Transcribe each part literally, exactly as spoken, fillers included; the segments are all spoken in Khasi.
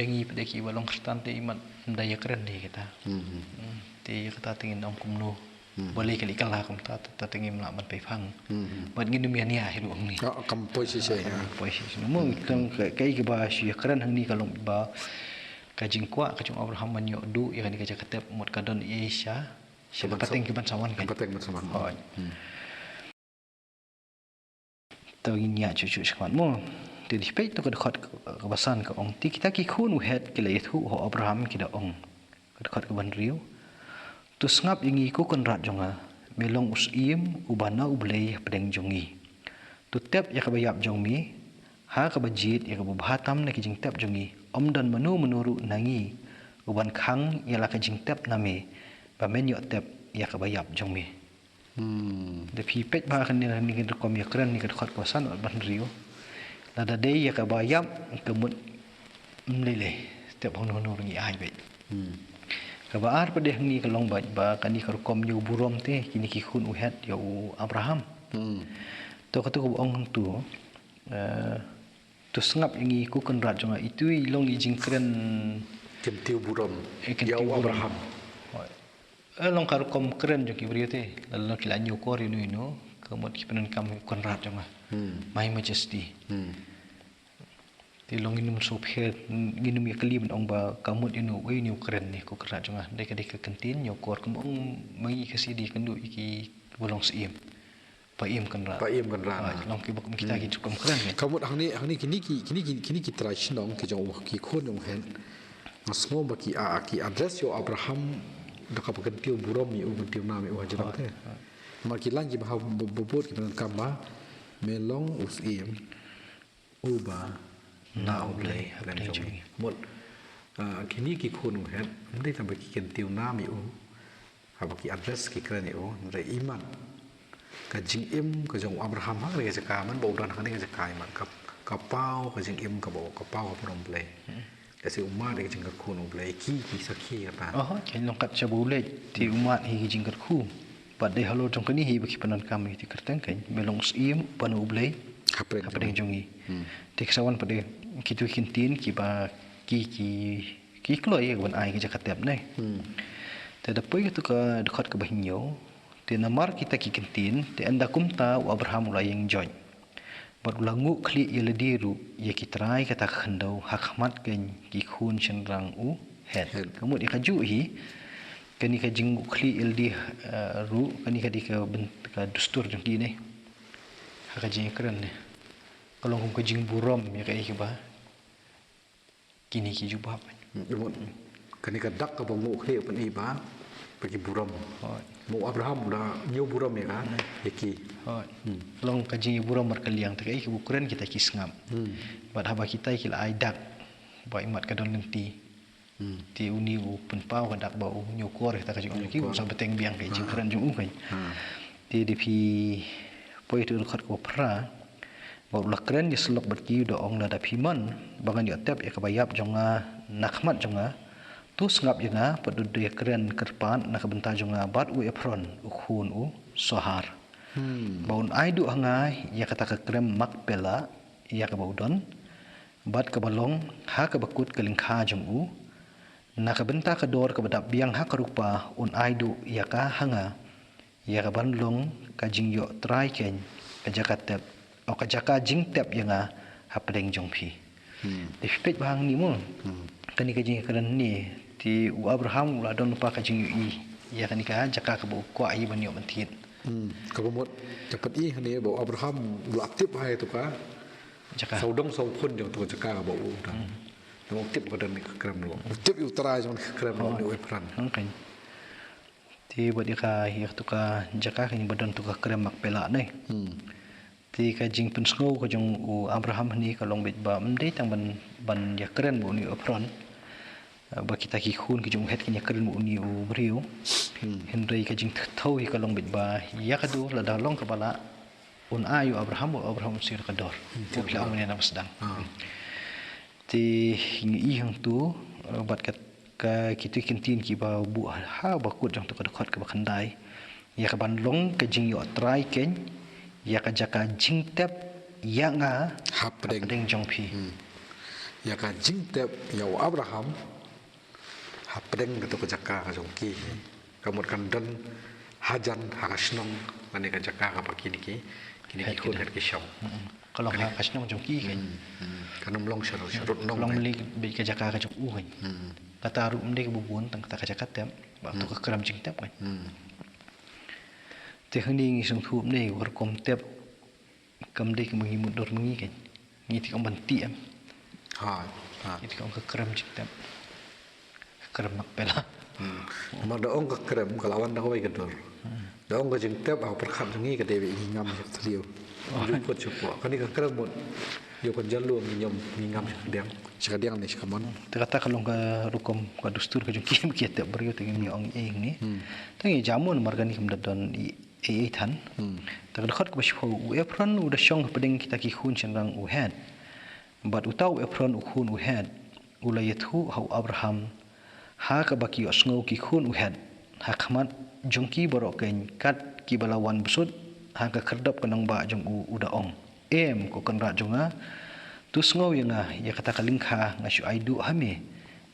Ngi pat de ki ba long Khristan te imat ym da ïakren de kita. Hmm. Hmm. Te kata te ngin ong kumno. Hmm. Balei ka lei ka la kumta te, te ngim lah ban pei phang. Hmm. Bad ngin ym ïa nia hi ruh hangne. Ah, kam poi shisha, ah, ya. Kam poi shisha. Mo, hmm, tang ka, ka i ka ba shu ïakren hangne ka long ba ka jingkwah ka jong u Abraham ban ïoh duh ïa kane ka jaka tep mut ka don ïa sha. Sha ka pateng ki ban sa wan ka. Pateng ban sa wan. Hooid. Hmm. To ngin ïa shu shu shakhmat mo. Te dei peit to ka dkhot ka, ka ba san ka ong te kita ki khun u Het ki la ïathuh ha u Abraham ki da ong. Ka dkhot ka ba hynriew. To sngap ïa ngi ko Kynrad jong nga, me long u Syiem uba na U Blei hapdeng jong ngi. To tep ïa ka ba ïap jong me ha ka ba jied ïa ka ba bha tam na ki jingtep jong ngi. Ym don mano mano ruh na ngi u ban khang ïa la ka jingtep na me ba men ïoh tep ïa ka ba ïap jong me. Hmm. Da phi peit ba kane, kane ka rukom ïakren ne ka dkhot ka ba san bad ba hynriew. Lada dei ïa ka ba ïap ka mut ym lei lei. Tep hangno hangno ruh ngi ai beit. Hmm. Ka ba ar pat de hangne ka long beit ba kane ka rukom ñiew burom te kine ki khun u Het ïa u Abraham. Hmm. To katu ka ba ong hangtu, eh, to sngap ïa ngi ko Kynrad jong nga, itu i long i jingkren. Kyntiew burom. Eh, kyntiew burom ïa u Abraham. Hooid. Eh, long ka rukom kren jong ki briew te. Lada long ki la ñiewkor ïano ïano, ka mut ki pyndonkam ïa u Kynrad jong nga. Hmm. My Majesty. Hmm. Te long ngin ym sngewpher, ngin ym ïa kylli ban ong ba ka mut ïano uei une u kren ne ko Kynrad jong nga. Dei ka, dei ka kyntien ñiewkor, kum ong ma ngi Khasi dei kynduh ïa ki ba long Syiem. Paiem Kynrad. Paiem Kynrad. Ah, long ki ba kum kita ki rukom kren ne. Ka mut hangne, hangne kine ki, kine ki, kine ki trai shnong ki jong u, ki khun jong u Het. Nga sngew ba ki, ah, ki address ïa u Abraham da kaba kyntiew burom ïa u, kyntiew nam ïa u hajrong te. Namar ki line ki ba ha ba, ba bud ki pyndonkam ba me long u Syiem uba na U Blei hapdeng jong ngi. Mut, ah, kine ki khun u Het, ym dei tang ba ki kyntiew nam ïa u, haba ki address ki kren ïa u, hynrei imat ka jingim ka jong u Abraham ha kane ka jaka, man ba u don ha kane ka jaka, imat ka, ka paw ka jingim kaba, ka paw ka burom Blei. Hmm. Lehse u mad ïa ka jingkyrkhu na U Blei, ki, ki sakhi kata. Aha, ka long kat shaba u leit, te u mad hi ka jingkyrkhu. Bad dei halor jong kane hi ba ki pyndonkam ïa kata ka kyrteng, me long u Syiem uba na U Blei hapdeng jong ngi. Hmm. Te ka sa wan pat de kitu ki ktien kiba ki, ki, ki kloi ïa ka ban ai ka jaka tep ne. Hmm. Te da poi katu ka dkhot kaba hynñiew, te namar kita ki ktien, te ynda kumta u Abraham u la ïeng joit. Bad u la nguh khlieh ïa lade ruh ïa ki trai kata ka khyndew ha khmat keiñ ki khun shynrang u Het. Het. Ka mut ïa kajuh hi, kane ka jingnguh khlieh ïa lade, eh, ruh, kane ka dei ka byn-, ka dustur jong ki ne. Ha ka jingkren ne. Ka long kum ka jingburom ïa kaei kaba kine ki jubab. Hmm, i mut kane ka dak kaba nguh khlieh ban i ba, ba ki burom. Hooid. Ma u Abraham u la ñiew burom ïa ka, ïa ki. Hooid. Hmm. Long ka jingburom markylliang, te kaei kaba u kren kita ki sngap. Hmm. Bad haba kita ki la ai dak ba imat ka don lynti. Hmm. Te une u pynpaw ka dak ba u ñiewkor ïa kata ka jingong jong ki, u sa bteng biang ka jingkren jong u keiñ. Ha. Te da phi poi tu dkhot kaba phra, bad u la kren ïasyllok bad ki u da ong, lada phi mon ba ngan ïoh tep ïa kaba ïap jong nga na khmat jong nga, to sngap ïa nga, bad to ïakren kyrpad na ka bynta jong nga bad u Ephron u khun u Sohar. Hmm. Ba un ai duh ha nga ïa kata ka krem Makpela, ïa kaba u don, bad kaba long ha kaba kut ka lyngkha jong u, na ka bynta ka dor kaba dap biang ha ka rupa un ai duh ïa ka ha nga, ïa ka ban long ka jingïoh trai keiñ, ka jaka tep, o ka jaka jingtep ïa nga hapdeng jong phi. Hmm. Te phi peit ba hangne mo. Hmm. Kane ka jingkren ne, te u Abraham u la don lypa ka jingïohi ïa kane ka jaka kaba u kwah hi ban ïoh ban thied. Hmm. Kaba mut, te peit hangne ba u Abraham u la tip ha ïa tu ka jaka. Sawdong sawphun jong tu ka jaka kaba u don. Hmm. Te u tip ka don ka krem ruh. U tip ïa u trai jong ka krem ruh, u Ephron. Hooid. Te bad ïa ka, ïa tu ka jaka kaba don tu ka krem Makpela ne. Hmm. Te ka jingpynsngew ka jong u Abraham hangne ka long beit ba ym dei tang ban, ban ïakren bad une u Ephron. Eh, ba kita ki khun ki jong u Het kin ïakren bad une u briew. Hmm. Hynrei ka jingthew hi ka long beit ba ïa kadu lada long kaba lah, un ai u Abraham, u Abraham un siew da ka dor. Hmm. Te u phi la ong mynne na ba sdang. Ah. Te ngi i hangtu, eh, bad ka, ka kitu ki ktien kiba buh ha ba kut jong tu ka dkhot kaba khyndai. Ïa ka ban long ka jingïoh trai keiñ ïa ka jaka jingtep ïa nga hapdeng jong phi. Hmm. ïa ka jingtep ïa u Abraham hapdeng kato ka jaka ka jong ki. Ka mut kan don hajan ha ka shnong lane ka jaka kaba kine ki, kine ki khun hynrei ki shong. Ka long ha ka shnong jong ki kan. Kan ym long sha, sha rud nong. Long beit ka jaka ka jong u kan. Kata ruh ym dei kaba bun tang kata ka jaka tep. Ba to ka krem jingtep kan. Te hangne ngi sngewthuh ym dei ka rukom tep. Kam dei ka ma ngi mutdur ma ngi kan. Ngi te ka ban tip em. Ha, ha. Ngi te ka ong ka krem jingtep. Ka krem mak pela. Hmm. Ma da ong ka krem ka la wan da kawei ka dur. Da ong ka jingtep ha ka pyrkhat jong ngi ka dei ba ngi ngam sha ka thliew. Ju put ju pok. Kane ka krem mut. Ïa kan jalo ngi ngam, ngi ngam sha ka diang. Sha ka diang ne sha ka mon. Te kata ka long ka rukom ka dustur ka jong ki, ki tep briew te ngi ong ei ngi. Te ngi jamun mar kane kam da don i ei ei than. Te ka dkhot kaba shiphew, u Ephron u da shong hapdeng kita ki khun shynrang u Het. Bad uta u Ephron u khun u Het u la ïathuh ha u Abraham ha kaba ki ïohsngew ki khun u Het ha khmat jong ki baroh keiñ kat kiba la wan bsut ha ka khyrdop ka nongbah jong u, u da ong, Em ko kynrad jong nga, to sngew ïa nga, ïa kata ka lyngkha nga shu ai duh ha me,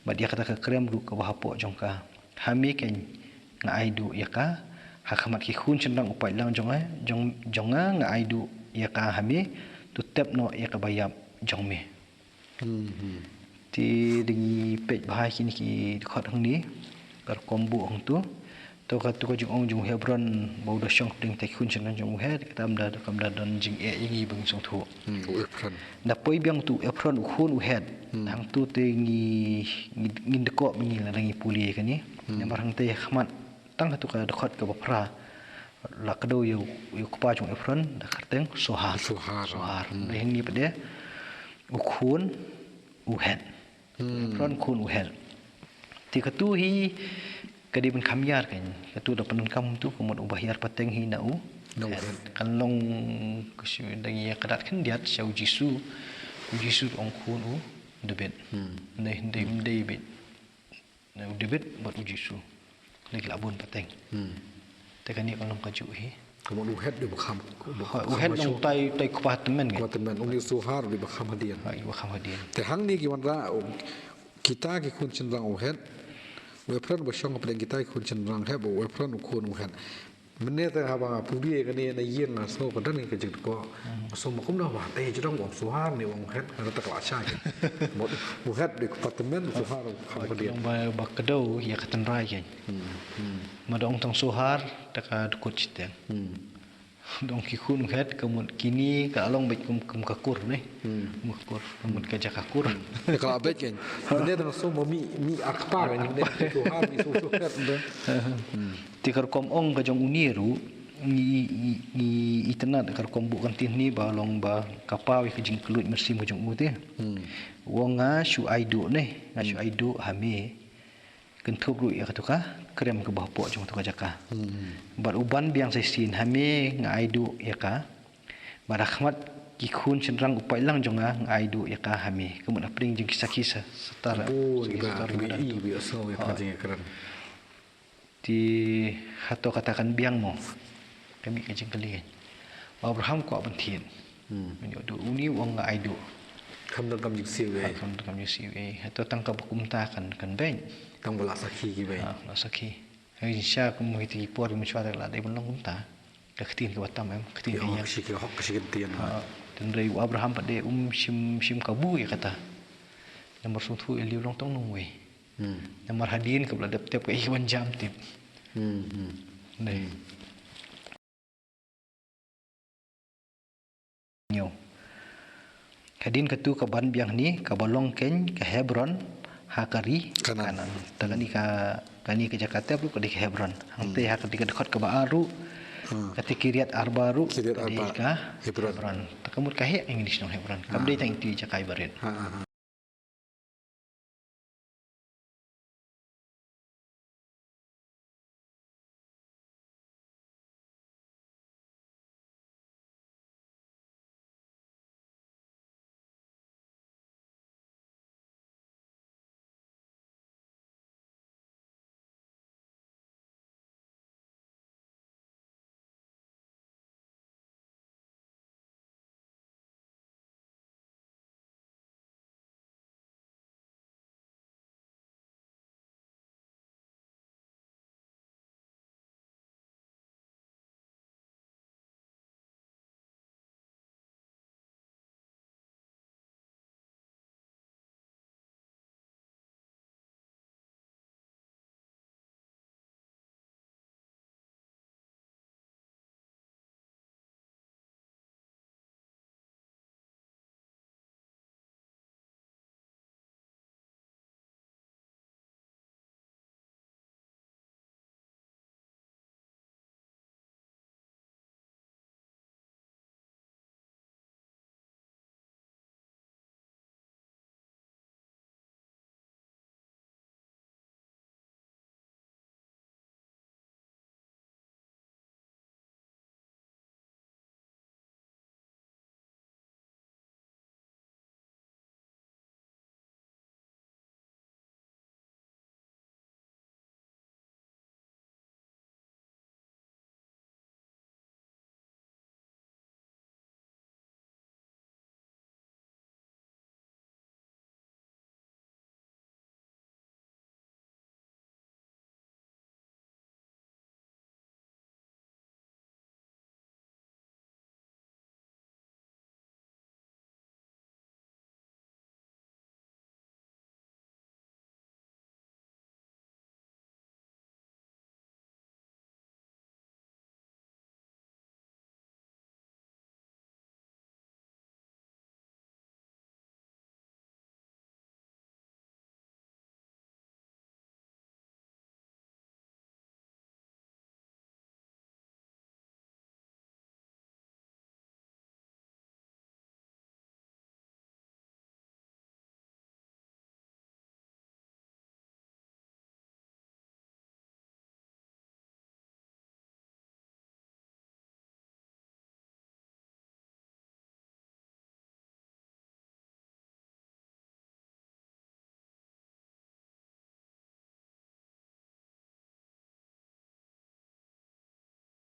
bad ïa kata ka krem ruh kaba hapoh jong ka. Ha me keiñ nga ai duh ïa ka, ha khmat ki khun shynrang u paidlang jong nga, jong, jong nga nga ai duh ïa ka ha me, to tep noh ïa kaba ïap jong me. Hmm, hmm. Te da ngi peit bha kine ki dkhot hangne, ka rukom buh hangto. To katu ka jingong jong u Hebron ba u da shong hapdeng kita ki khun shynrang jong u Het, kata kam da, kam da don jingeh ïa ngi ba ngi sngewthuh. Hmm, u Ephron. Da poi biang utu u Ephron u khun u Het. Hmm. Hangto te ngi, ngi, ngin da koh ba ngi lada ngi pule kane. Hmm. Namar hangta ha khmat tang katu ka dkhot kaba phra la kdew ïa u, ïa u kpa jong u Ephron da kyrteng Sohar. Sohar. Sohar. Hmm. Hynrei hangne pat de u khun u Het. Hmm. Ephron khun u Het. Te katu hi ka dei ban kham ïar kan. Katu da pyndonkam tu ka mut uba hiar pateng hi na u Het. Na u Het. Kan long ka shu dang ïa ka dak khyndiat sha u Jisu. U Jisu ong khun u David. Hmm. Hynrei, hynrei ym dei beit. Na u David bad u Jisu. Lei ki la bun pateng. Hmm. Te kane ka long kajuh hi. Ka mut u Het dei ba kham. Ha, u Het nang utai, utai kpa tymmen kan. Kpa tymmen, une u Sohar dei ba kham hadien. Ha, ba kham hadien. Te hangne ki wanrah, kita ki khun shynrang u Het. U Ephron ba shong hapdeng kita ki khun shynrang Het, u Ephron u khun u Het. Mynne te haba nga pule kane na ïing nga sngew ka don ka jingthoh. Hmm. Nga sngew ma kumno ba te jrong u ong Sohar ne u ong Het, nga kata ka la shai. Mut u Het dei kpa tymmen, u Sohar u kham hadien. Ba, ba kdew ïa ka tynrai kan. Hmm, hmm. Ma da ong tang Sohar, te ka dkut shiteng. Hmm. Da ong ki khun u Het, ka mut kine ka long beit kum, kum ka kur ne. Hmm. Kum ka kur, ka mut ka jaka kur. Hmm. Ka la beit kan. Mynne te nga sngew ma mih, mih ar kpa kan, mynne Sohar, mih Sohar, Het, mynne. Hmm. Te ka rukom ong ka jong une ruh, ngi, ngi, ngi itynnad ka rukom buh ka ktien hangne ba long ba ka paw ïa ka jingkylluid mynsiem ka jong u te. Hmm. U ong nga shu ai duh ne, nga shu ai duh ha me. Kynthup ruh ïa katu ka krem kaba hapoh jong katu ka jaka. Hmm. Bad u ban biang sa shisien ha me nga ai duh ïa ka. Bad ha khmat ki khun shynrang u paidlang jong nga nga ai duh ïa ka ha me. Ka mut hapdeng jong ki sakhi sa, satar. Oh, sakhi satar ba i, ba i ïohsngew ïa ka jingïakren. Te hato kata kan biang mo? Ka mih ka jingkylli kan. U Abraham kwah ban thied. Hmm. Mynta u ong une u ong nga ai duh. Kham donkam jingsiew ei. Kham donkam jingsiew ei. Hato tang kaba kumta kan, kan beiñ. Tang ba la sakhi ki beiñ. Ha, la sakhi. Hynrei shisha kum kita ki por mynshwa te la dei ban long kumta. Ka ktien kaba tam em, ka ktien ka ïeng. Ka shi, ka hok, ka shi ktien. Ha, hynrei u Abraham pat de um shim, shim kabu ïa kata. Namar sngewthuh ïa lei long tang nongwei. Hmm. Namar hadien kaba la dep tep kaei kaban jam tip. Hmm, hmm. Dei. Hmm. Hadien katu ka ban biang hangne kaba long keiñ ka Hebron ha ka ri Kanaan. Kanaan. Te kane ka, kane ka jaka tep ruh ka dei ka Hebron. Hangta ha ka dei ka dkhot kaba ar ruh. Hmm. Kata Kiriat Arba ruh ka dei ka Hebron. Hebron. Te ka mut ka heh ïa ngi shnong Hebron. Kam dei tang ïa ki jaka barit. Ha, ha, ha.